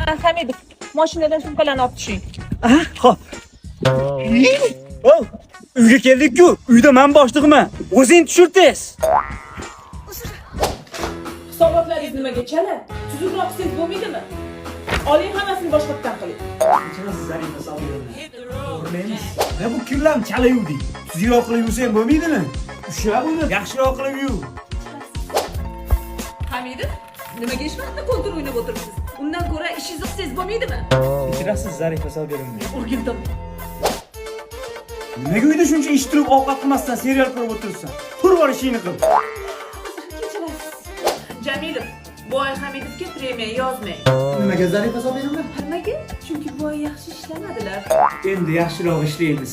Ha, Hamidov, mashinadan sumkalarni olib tushing. Aha, xo'p. Oh, uyga keldik-ku. Uyda men boshlig'man. O'zing tushir tez. Hisobotlaringiz nimaga chala? Tuzukroq qilsangiz bo'lmaydimi? Oling, hammasini boshqatdan qiling. Kechirasiz, Zarifa Sobirovna. O'g'irlaymiz. Ne bu kirlarni chala yuvdik. Tuzukroq qilib yuvsang bo'lmaydimi? Ushla buni, yaxshiroq qilib yuv. Hamidov, nimaga ish vaqtida kontur o'ynab o'tiribsiz? Undan ko'ra ishingizni qilsangiz bo'lmaydimi? Kechirasiz, Zarifa Sobirovna. O'rgildim. Nimaga uyda shuncha ish turib ovqat qilmasdan serial ko'rib o'tiribsan? Tur, bor ishingni qil. Kechirasiz. Jamilov, bu oy Hamidovga premiya yozmang. Nimaga, Zarifa Sobirovna? Nimaga? Chunki bu oy yaxshi ishlamadilar. Endi yaxshiroq ishlaymiz.